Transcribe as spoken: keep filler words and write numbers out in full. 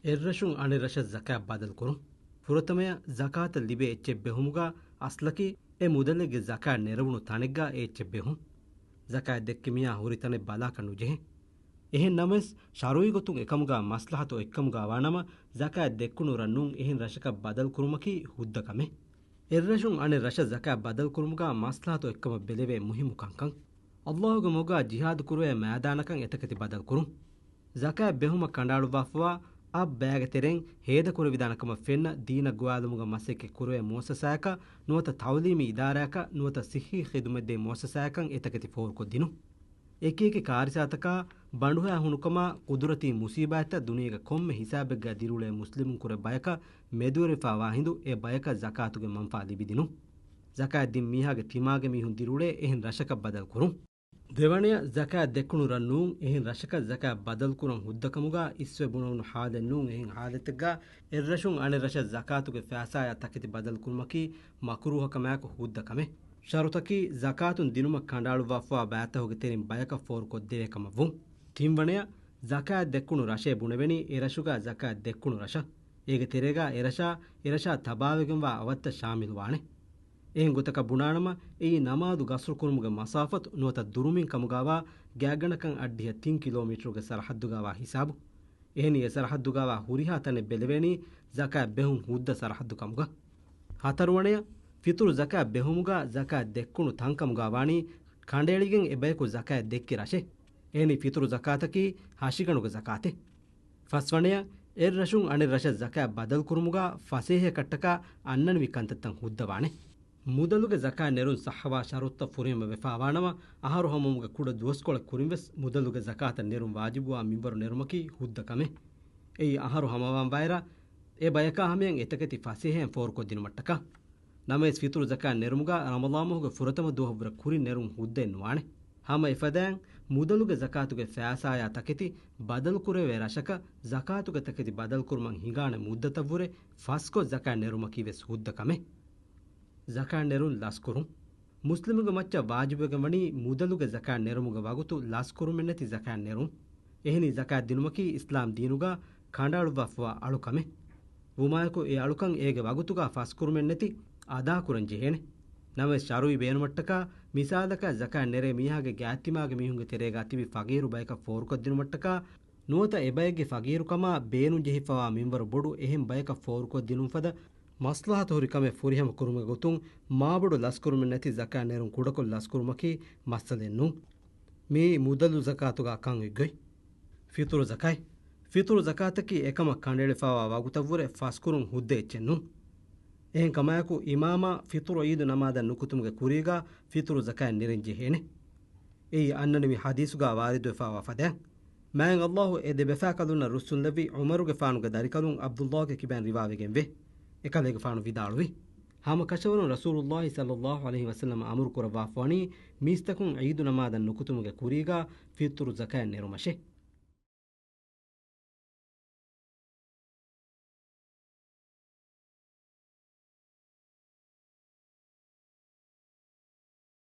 އެއްރަށުން އަނެއް ރަށަށް ޒަކާތް ބަދަލު ކުރުން. ފުރަތަމަޔަށް ޒަކާތަށް ލިބޭ އެއްޗެއް ބެހުމުގަ އަސްލަކީ އެ މުދަލެއްގެ ޒަކާތް ނެރެވުނު ތަނެއްގަ އެ އެއްޗެއް ބެހުން. ޒަކާތް ދެއްކި މީހާ ހުރި ތަނެއް ބަލާކަށް ނުޖެހޭ. އެހެން ނަމަވެސް، ޝަރުއީ ގޮތުން އެކަމުގަ މަސްލަހަތު އޮތްކަމުގަ ވާނަމަ، ޒަކާތް ދެއްކުނު ރަށް ނޫން އެހެން ރަށަކަށް ބަދަލު ކުރުމަކީ ހުއްދަ ކަމެއް. އެއްރަށުން އަނެއް ރަށަށް ޒަކާތް ބަދަލު ކުރުމުގަ މަސްލަހަތު އޮތްކަމަށް ބެލެވޭ މުހިއްމު ކަންކަން. އައްލާހުގެ މަގުގަ ޖިހާދު ކުރެވޭ މައިދާނަކަށް އެތަކެތި ބަދަލު ކުރުން. ޒަކާތް ބެހުމަށް ކަނޑައަޅުއްވާފަވާ އަށް ބަޔާގެ ތެރެއިން ހޭދަ ކުރެވިދާނެ ކަމަށް ފެންނަ ދީނަށް ގޮވާލުމުގަ މަސައްކަތް ކުރެވޭ މުއައްސަސާއަކަށް ނުވަތަ ތައުލީމީ އިދާރާއަކަށް ނުވަތަ ސިއްހީ ޚިދުމަތް ދޭ މުއައްސަސާއަކަށް އެތަކެތި ފޯރުކޮށްދިނުން. އެކިއެކި ކާރިސާތަކާ، ބަނޑުހައި ހުނުކަމާ، ޤުދުރަތީ މުސީބާތްތައް ދުނިޔޭގެ ކޮންމެ ހިސާބެއްގަ ދިރިއުޅޭ މުސްލިމުން ކުރެ ބަޔަކަށް މެދުވެރިވެފަވާ ހިނދު އެ ބަޔަކަށް ޒަކާތުގެ މަންފާ ލިބިދިނުން. ޒަކާތް ދިން މީހާގެ ތިމާގެ މީހުން ދިރިއުޅޭ އެހެން ރަށަކަށް ބަދަލު ކުރުން. ދެވަނަޔަށް، ޒަކާތް ދެއްކުނު ރަށް ނޫން އެހެން ރަށަކަށް ޒަކާތް ބަދަލު ކުރަން ހުއްދަ ކަމުގަ އިސްވެ ބުނެވުނު ހާލެއް ނޫން އެހެން ހާލަތެއްގަ އެއްރަށުން އަނެއް ރަށަށް ޒަކާތުގެ ފައިސާއާ ތަކެތި ބަދަލު ކުރުމަކީ މަކުރޫހަކަމާއެކު ހުއްދަ ކަމެއް. ޝަރުތަކީ، ޒަކާތުން ދިނުމަށް ކަނޑައަޅުއްވާފަވާ ބައިތަހުގެ ތެރެއިން ބަޔަކަށް ފޯރުކޮށްދެވޭ ކަމަށްވުން. ތިންވަނަޔަށް، ޒަކާތް ދެއްކުނު ރަށޭ ބުނެވެނީ އެރަށުގަ ޒަކާތް ދެއްކުނު ރަށަށް. އޭގެ ތެރޭގަ އެރަށާ، އެރަށާ ތަބާވެގެންވާ އަވަށްތައް ޝާމިލުވާނެ. އެހެން ގޮތަކަށް ބުނާނަމަ، އެއީ ނަމާދު ގަސްރުކުރުމުގެ މަސާފަތު ނުވަތަ ދުރުމިން ކަމުގަވާ ގާތްގަނޑަކަށް އަށްޑިހަ ތިން ކިލޯމީޓަރުގެ ސަރަހައްދުގަވާ ހިސާބު. އެހެނީ އެ ސަރަހައްދުގަވާ ހުރިހާ ތަނެއް ބެލެވޭނީ ޒަކާތް ބެހުން ހުއްދަ ސަރަހައްދު ކަމުގަ. ހަތަރުވަނަޔަށް، ފިތުރު ޒަކާތް ބެހުމުގަ ޒަކާތް ދެއްކުނު ތަންކަމުގަ ވާނީ ކަނޑައެޅިގެން އެބަޔަކު ޒަކާތް ދެއްކި ރަށެއް. އެހެނީ ފިތުރު ޒަކާތަކީ ހަށިގަނޑުގެ ޒަކާތެއް. ފަސްވަނަޔަށް، އެއްރަށުން އަނެއް ރަށަށް ޒަކާތް ބަދަލުކުރުމުގަ ފަސޭހައަކަށްޓަކާ އަންނަނިވި ކަންތައްތައް ހުއްދަވާނެ. މުދަލުގެ ޒަކާތް ނެރުން ސައްހަވާ ޝަރުތުތައް ފުރިހަމަވެފަވާނަމަ، އަހަރު ހަމަވުމުގެ ކުޑަ ދުވަސްކޮޅެއް ކުރިންވެސް މުދަލުގެ ޒަކާތަށް ނެރުން ވާޖިބުވާ މިންވަރު ނެރުމަކީ ހުއްދަ ކަމެއް. އެއީ އަހަރު ހަމަވާންވާއިރަށް އެ ބަޔަކާ ހަމަޔަށް އެތަކެތި ފަސޭހައިން ފޯރުކޮށްދިނުމަށްޓަކާ. ނަމަވެސް ފިތުރު ޒަކާތް ނެރުމުގަ ރަމަޟާން މަހުގެ ފުރަތަމަ ދުވަހަށްވުރެ ކުރިން ނެރުން ހުއްދައެއް ނުވާނެ. ހަމަ އެފަދައިން މުދަލުގެ ޒަކާތުގެ ފައިސާއާ ތަކެތި ބަދަލުކުރެވޭ ރަށަކަށް ޒަކާތުގެ ތަކެތި ބަދަލުކުރުމަށް ހިނގާނެ މުއްދަތަށްވުރެ ފަސްކޮށް ޒަކާތް ނެރުމަކީވެސް ހުއްދަ ކަމެއް. ޒަކާތް ނެރުން ލަސްކުރުން. މުސްލިމުގެ މައްޗަށް ވާޖިބުވެގެން ވަނީ މުދަލުގެ ޒަކާތް ނެރުމުގެ ވަގުތު ލަސްކުރުމެއްނެތި ޒަކާތް ނެރުން. އެހެނީ ޒަކާތް ދިނުމަކީ އިސްލާމް ދީނުގަ ކަނޑައަޅުއްވާފަވާ އަޅުކަމެއް. ވުމާއެކު އެ އަޅުކަން އޭގެ ވަގުތުގަ ފަސްކުރުމެއްނެތި އަދާކުރަން ޖެހޭނެ. ނަމަވެސް ޝަރުއީ ބޭނުމަށްޓަކާ، މިސާލަކަށް ޒަކާތް ނެރޭ މީހާގެ ގާތްތިމާގެ މީހުންގެ ތެރޭގަ ތިބި ފަގީރު ބަޔަކަށް ފޯރުކޮށްދިނުމަށްޓަކާ، ނުވަތަ އެބައެއްގެ ފަގީރުކަމާ ބޭނުންޖެހިފަވާ މިންވަރު ބޮޑު އެހެން ބަޔަކަށް ފޯރުކޮށްދިނުން ފަދަ މަސްލަހަތު ހުރި ކަމެއް ފުރިހަމަ ކުރުމުގެ ގޮތުން މާބޮޑު ލަސްކުރުމެއް ނެތި ޒަކާތް ނެރުން ކުޑަކޮށް ލަސްކުރުމަކީ މައްސަލައެއް ނޫން. މިއީ މުދަލު ޒަކާތުގަ ކަން އޮތްގޮތް. ފިތުރު ޒަކާތް. ފިތުރު ޒަކާތަކީ އެކަމަށް ކަނޑައެޅިފަވާ ވަގުތަށްވުރެ ފަސްކުރުން ހުއްދަ އެއްޗެއް ނޫން. އެހެން ކަމާއެކު، އިމާމާ ފިތުރު ޢީދު ނަމާދަށް ނުކުތުމުގެ ކުރީގަ ފިތުރު ޒަކާތް ނެރެން ޖެހޭނެ. އެއީ އަންނަނިވި ޙަދީޘުގަ ވާރިދުވެފަވާ ފަދައިން. މާތް ﷲ އެ ދެބަފާކަލުންނަށް ރުއްސުންލެއްވި ޢުމަރުގެފާނުގެ ދަރިކަލުން ޢަބްދުﷲގެ ކިބައިން ރިވާވެގެންވޭ. އެކަލޭގެފާނު ވިދާޅުވި، ހަމަ ކަށަވަރުން ރަސޫލުﷲ ޞައްލަﷲ ޢަލައިހި ވަސައްލަމަ އަމުރު ކުރައްވާފަވަނީ މީސްތަކުން ޢީދު ނަމާދަށް ނުކުތުމުގެ ކުރީގަ ފިތުރު ޒަކާތް ނެރުމަށޭ.